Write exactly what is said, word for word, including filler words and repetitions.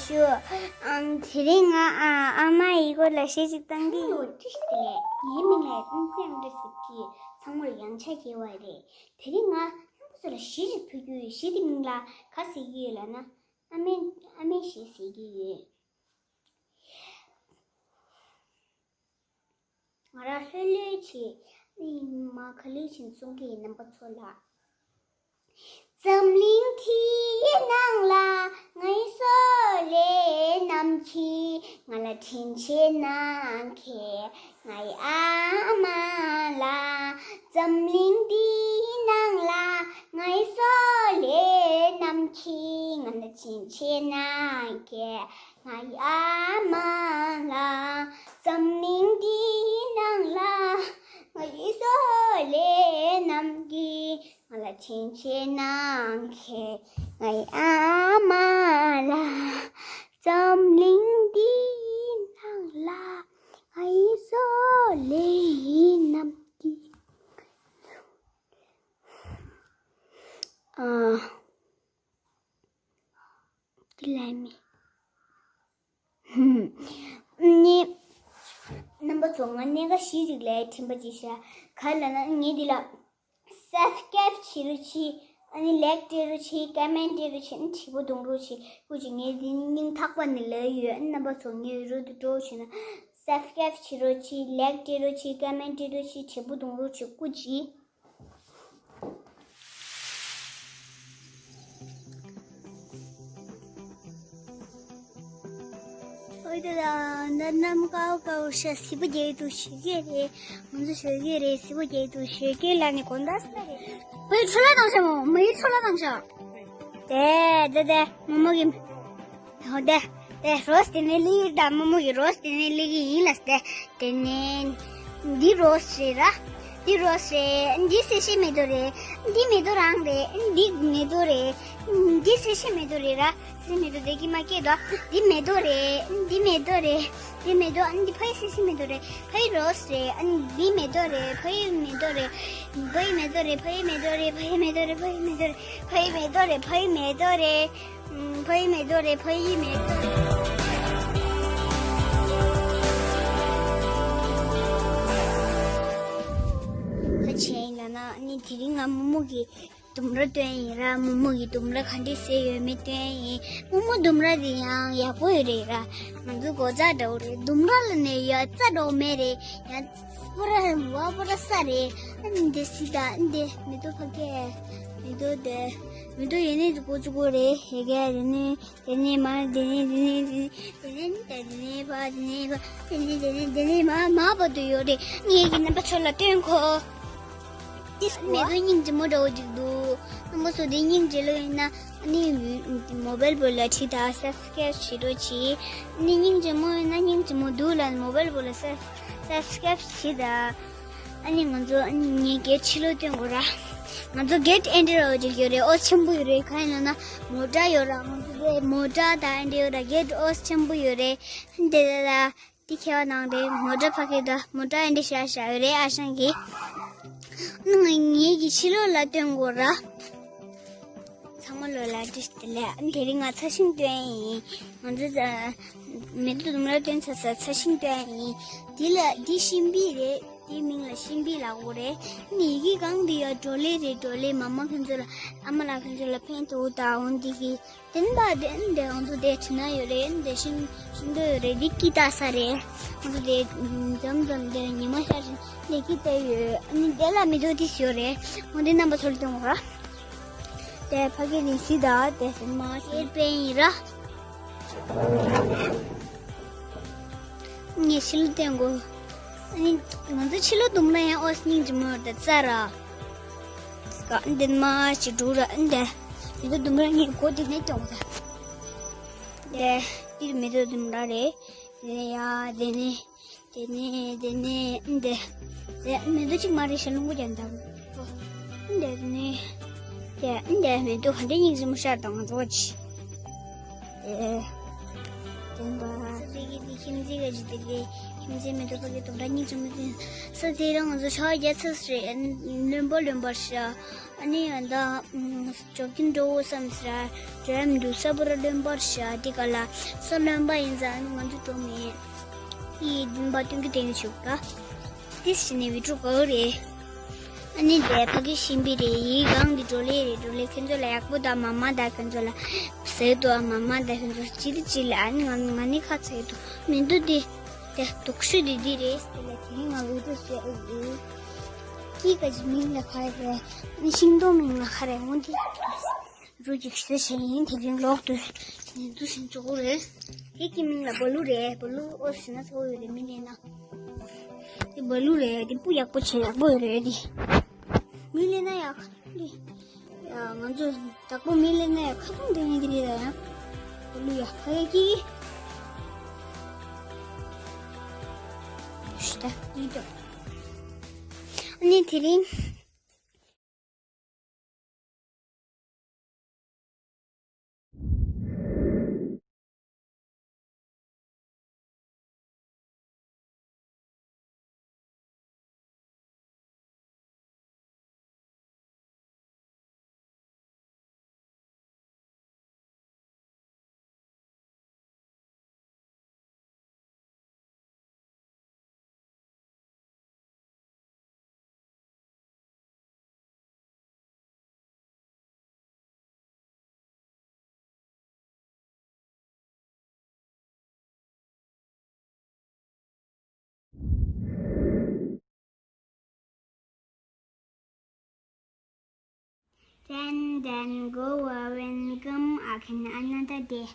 ཞུ། ཨང་། དེ་རིང་ང་ཨ་ཨ་མ་ཡི་སྐོར་ལ་གཞས་ཅིག་བཏང་གི། ཨོ། ཅི་ཞིག་དེ་ལས། ངའི་མིང་ལ་ཨིན་ཙེ་ཨམ་ཏྲ་ཟེར་གི། ཚང་མར་ཡང་ཆ་རྒྱལ་བ་རེད། དེ་རིང་ང་རྣམ་པ་ཚོ་ལ་གཞས་ཅིག་ཕུལ་རྒྱུ་ཡོད། གཞས་དེ་མིང་ལ་ག་ཟེར་གི་ཡོད་ལབ་ན། ཨ་མའི་ཨ་མའི་གཞས་ཟེར་གི་ཡོད། ང་རང་ལྷོད་ལྷོད་བྱེད། ཨ་ནི་མ་ག་ལེ་བྱེད་གསུང་གི་ཡིན་རྣམ་པ་ཚོ་ལ། འཛམ་གླིང་འདིའི་ནང་ལ་ང་ཡི་བཟོ་ལས་ནམ་གྱི་ང་ལ་དྲིན་ཆེ་གནང་མཁན་ང་ཡི་ཨ་མ་ལ། འཛམ་གླིང་འདིའི་ནང་ལ་ང་ཡི་བཟོ་ལས་ནམ་གྱི་ང་ལ་དྲིན་ཆེ་གནང་མཁན་ང་ཡི་ཨ་མ་ལ། འཛམ་གླིང་འདིའི་ནང་ལ་ང་ཡི་བཟོ་ལས་ནམ་གྱི་ང་ལ་དྲིན་ཆེ་གནང་མཁན་ང་ཡི་ཨ་མ་ལ། འཛམ་གླིང་འདིའི་ནང་ལ་ང་ཡི་བཟོ་ལས་ནམ་གྱི། ཨ། ཀི་ལ་མེ། ནི། རྣམ་པ་ཚོ་ང་གནད་འགག་ཞིག་རིགས་ལ་དྲན་པ་ཅིག་བྱ། ག་ལ་ན་ངས་འདི་ལ་སབ་སི་ཀ་རབ་བྱེད་རོགས་བྱེད། ཨ་ནི་ལེག་སྤྲད་རོགས་བྱེད། ཀ་མེན་སྤྲད་རོགས་བྱེད། ཨ་ནི་དྲིལ་བུ་རྡུང་རོགས་བྱེད། སྐུ་མཁྱེན། ངས་འདི་ནི་སྙིང་ཐག་པ་ནས་ལབ་ཡོད། ཨ་ནི་རྣམ་པ་ཚོ་ངའི་རུ་དུ་འགྲོ་བྱེད་ན་སབ་སི་ཀ་རབ་བྱེད་རོགས་བྱེད། ལེག་སྤྲད་རོགས་བྱེད། ཀ་མེན་སྤྲད་རོགས་བྱེད། དྲིལ་བུ་རྡུང་རོགས་བྱེད། སྐུ་མཁྱེན། ཨོ་ད་ད་ད་གནམ་ཀའོ་ཀའོ་ཤ་སི་པོ་རྒྱལ་དུ་ཞུ་གི་རེད། ང་ཚོ་ཞུ་གི་རེད། སི་པོ་རྒྱལ་དུ་ཞུ་གི་ལ་ནི་གོང་ད་ས་རེད། མི་ཡི་ཚོ་ལ་དང་ཤ་མོ། མི་ཡི་ཚོ་ལ་དང་ཤ། དེ་དེ་དེ་མོ་མོ་གི། ཧོ་དེ། དེ་རོ་སི་དེ་ནས་ལི་ད་མོ་མོ་གི་རོ་སི་དེ་ནས་ལི་གི་ཡིན་ལ་སྟེ། དེ་ནས་འདི་རོ་སི་རེད་ར། འདི་རོ་སི་རེད། འདི་སེ་ཤི་མེ་ཏོག་རེད། འདི་མེ་ཏོག་རང་རེད། འདི་མེ་ཏོག་རེད། འདི་སེ་ཤི་མེ་ཏོག་རེད་ར། སེ་ཤི་མེ་ཏོག་དེ་གི་མ་སྐྱེས་དོ། འདི་མེ་ཏོག་རེད། འདི་མེ་ཏོག་རེད། འདི་མེ་ཏོག་འདི་ཕ་ཡི་སེ་ཤི་མེ་ཏོག་རེད། ཕ་ཡི་རོ་སི་རེད། འདི་མེ་ཏོག་རེད། ཕ་ཡི་མེ་ཏོག་རེད། ཕ་ཡི་མེ་ཏོག་རེད། ཕ་ཡི་མེ་ཏོག་རེད། ཕ་ཡི་མེ་ཏོག་རེད། ཕ་ཡི་མེ་ཏོག་རེད། ཕ་ཡི་མེ་ཏོག་རེད། ཕ་ཡི་མེ་ཏོག་རེད། ཕ་ཡི་མེ་ཏོག་རེད། ཕ་ཡི་མེ་ཏོག་རེད། ཕ་ཆེན་ལ་ན་ནི་དེ་རིང་ང་མོ་མོ་གི་ལྡུམ་ར་སྟོན་ཡིན་ར། མོ་མོ་གི་ལྡུམ་ར་ག་འདྲས་བཟོས་ཡོད་མེད་སྟོན་ཡིན། མོ་མོ་ལྡུམ་ར་དེ་ཡང་ཡག་པོ་ཡོད་རེད་ར། ང་ཚོ་སྒོ་རྩ་འདྲ་བོ་རེད། ལྡུམ་ར་ལ་ནས་ཡ་རྩ་འདྲ་བོ་མེད་རེད། ཡ་པོ་ར་བ་པོ་ར་ས་རེད། ཨ་ནི་འདི་སི་ད་འདི་མེ་ཏོག་ཕ་གི་མེ་ཏོག་དེ་མེ་ཏོག་ཡེ་ནས་ཙུ་གུ་ཙུ་གུ་རེད། ཡེ་གེ་རེ་ནས། དེ་ནས་མར་དེ་ནས་དེ་ནས་དེ་ནས་དེ་ནས་དེ་ནས་ཕར་དེ་ནས་ཕར་དེ་ནས་དེ་ནས་དེ་ནས་མར་མར་བར་དུ་ཡོད་རེད། ངས་ཀྱི་རྣམ་པ་ཚོ་ལ་སྟོན་གོ། དེ་མེ་ཏོག་སྙིང་རྗེ་མོ་འདྲ་བོ་ཅིག་འདུག་རྣམ་པ་ཚོ་དེ་སྙིང་རྗེ་ལོ་ཡིན་ན་ཨ་ནི་མོ་བེལ་བོ་ལ་ཁྲིད་དང་སབ་སི་ཀ་རབ་བྱེད་རོགས་གྱིས། ཨ་ནི་སྙིང་རྗེ་མོ་ཡིན་ན་སྙིང་རྗེ་མོ་འདུག་ལ་མོ་བེལ་བོ་ལ་སབ་སབ་སི་ཀ་རབ་བྱེད་དང་། ཨ་ནི་ང་ཚོ་ཨ་ནི་ངའི་གེ་ཊི་ཕྱི་ལོགས་སྟོན་དགོས་ར། ང་ཚོ་གེ་ཊི་ཨེ་འདྲ་ར་ཅིག་ཡོད་རེད། ཨོ་ཆེན་པོ་ཡོད་རེད། གང་ཡིན་ལབ་ན་མོ་ཊ་ཡོད་ར། ང་ཚོ་དེ་མོ་ཊ་དང་ཨེ་འདྲ་ཡོད་ར། གེ་ཊི་ཨོ་ཆེན་པོ་ཡོད་རེད། དེ་དེ་དེ་དེ་ཁྱེད་ནང་རེད། མོ་ཊ་ཕ་གི་ད་མོ་ཊ་ཨེ་འདྲ་བཞག་བཞག་ཡོད་རེད། ཨ་ཞང་གི་ཨ་ནི་ང་ངའི་གེ་ཊི་ཕྱི་ལོགས་ལ་སྟོན་དགོས་ར། ཚང་མ་ལོ་ལ་བཀྲ་ཤིས་བདེ་ལེགས། དེ་རིང་ང་ཚ་ཤིང་སྟོན་ཡིན། ང་ཚོ་ཚ་མེ་ཏོག་ལྡུམ་ར་སྟོན་ཚར་ཚར་ཚ་ཤིང་སྟོན་ཡིན། འདི་ལ་འདི་ཤིང་པི་རེད། འདི་མིང་ལ་ཤིང་པི་ལབ་དགོས་རེད། ནི་ཡི་གེ་གང་འདི་ཡ་བྲོ་ལེ་རེད། བྲོ་ལེ་མ་མ་ཁྱོད་ཚོ་ལ་ཨ་མ་ལགས་ཁྱོད་ཚོ་ལ་ཕན་ཐོགས་དང་འོན་འདི་གི་དེ་ནི་པ་དེ་ནི་དེ་ང་ཚོ་དེ་བྲིས་ན་ཡོད་རེད། དེ་ཤིང་ཤིང་སྡོང་ཡོད་རེད། འདི་ཀི་ལྟ་ས་རེད། ང་ཚོ་དེ་འཛམ་འཛམ་དེ་ཉི་མ་ཤར་བཞིན་དེ་ཀི་ལྟ་ཡོད། ཨ་ནི་དེ་ལ་མེ་ཏོག་ཏིས་ཡོད་རེད། འོན་ཏེ་རྣམ་པ་ཚོ་ལ་སྟོན་དགོས་ར། དེ་ཕ་གི་ནི་སི་ད་དེ་སི་མ་ཤེར་པན་ཡིན་ར། ངས་ཤི་ལུ་བསྟན་གོ། ཨ་ནི་ང་ཚོ་ཕྱི་ལོ་དུམ་ར་ཡང་ཨོ་སྙིང་རྗེ་མོ་ཡོད་ད་ཙ་ར། སྐ་འདི་མ་ཞིག་འགྲོ་ར་འདི། མི་ཚོ་དུམ་ར་ངས་གོ་དེ་ནས་སྟོན་གོ་ད། དེ་དེ་མི་ཚོ་དུམ་ར་རེད། དེ་ནས་ཡ་དེ་ནས། དེ་ནས་དེ་ནས་འདི། དེ་མེ་ཏོག་གཅིག་མ་རེད་ཤ་ལུང་པོ་ཀྱང་འདམ། འདི་དེ་ནས། དེ་འདི་མེ་ཏོག་ག་འདྲ་སྙིང་རྗེ་མོ་ཤར་དང་ང་ཚོ་ཅི། དེ། དེ་འབའ། སེ་གི་དེ་ཁྱིམ་མཚེས་ག་ཅི་དེ་ལས། ཁྱིམ་མཚེས་མེ་ཏོག་ཕ་གིའི་དོམ་ཁྲ་སྙིང་རྗེ་མོ་དེ། ས་དེ་རང་ང་ཚོ་ཆར་པ་རྒྱག་ཚར་རེད། ཨ་ནི་རློན་པ་རློན་པར་ཤ། ཨ་ནི་ཡང་ད་ཅོག་ཀིན་འགྲོ་འོ་བསམ་ཟེར་འགྲོ་ཡ་མི་འདུག་ས་པུ་ར་རློན་པར་ཤ། དེ་ག་ལ་ས་རློན་པ་ཡིན་ཙང་ཨ་ནི་ང་ཚོ་འགྲོ་མེད། ཡིས་འདུན་པ་སྟོན་གྱི་དེ་ཡོད་ཆུག་ད། དེ་ཕྱི་ནས་བི་ཀྲུ་ག་རེད། ཨ་ནི་དེ་ཕ་གི་ཤིང་པི་རེད། ཡིས་གང་གི་བགྲོ་གླེང་རེད། བགྲོ་གླེང་ཁྱོད་ཚོ་ལ་ཡག་པོ་དང་མ་མ་དང་ཁྱོད་ཚོ་ལ་ཟེར་དུ་ཨ་མ་མ་དང་ཁྱོད་ཚོ་ཅི་དེ་ཅི་ལ་ཨ་ནི་ང་ང་ནི་ཁ་ཚེག་དུ་མི་འདུག་དེ། དེ་དུག་ཤུ་དེ་འདི་རེད། དེ་ལ་དེ་རིང་ང་བི་ཀྲུ་བཤད་ཨེ་ཡིན། ཀི་ཀ་ཅི་མིང་ལ་ཁ་རེད། ཨ་ནི་ཤིང་སྡོང་མིང་ལ་ཁ་རེད། འོ་འདི། རུ་ཅིག་ཤི་ཤི་ཡིན། དེ་རིང་ལོག་ཏུ་ནི་འདུ་ཞིང་ཆོག་གོ་རེད། དེ་གི་མིང་ལ་བ་ལུ་རེད། བ་ལུ་ཨོ་ཟེར་ན་ཚ་བོ་ཡོད་རེད། མི་ལེན་ན། དེ་བ་ལུ་རེད། དེ་སྤུ་ཡག་པོ་བྱེད་ཡག་པོ་ཡོད་རེད། དེ་མི་ལེན་ན་ཡག་རེད། ཡ་ང་ཚོ་བདག་པོ་མི་ལེན་ན་ཡག་ཁ་ཐུང་དེ་ཡིན་གི་རེད། ཡ་བ་ལུ་ཡག་ཁ་ཡ་ཀི་ཤི་ད་ཡིན་ཏོ། ཨ་ནི་དེ་རིང་། Then, then go, uh, when come, I can another day.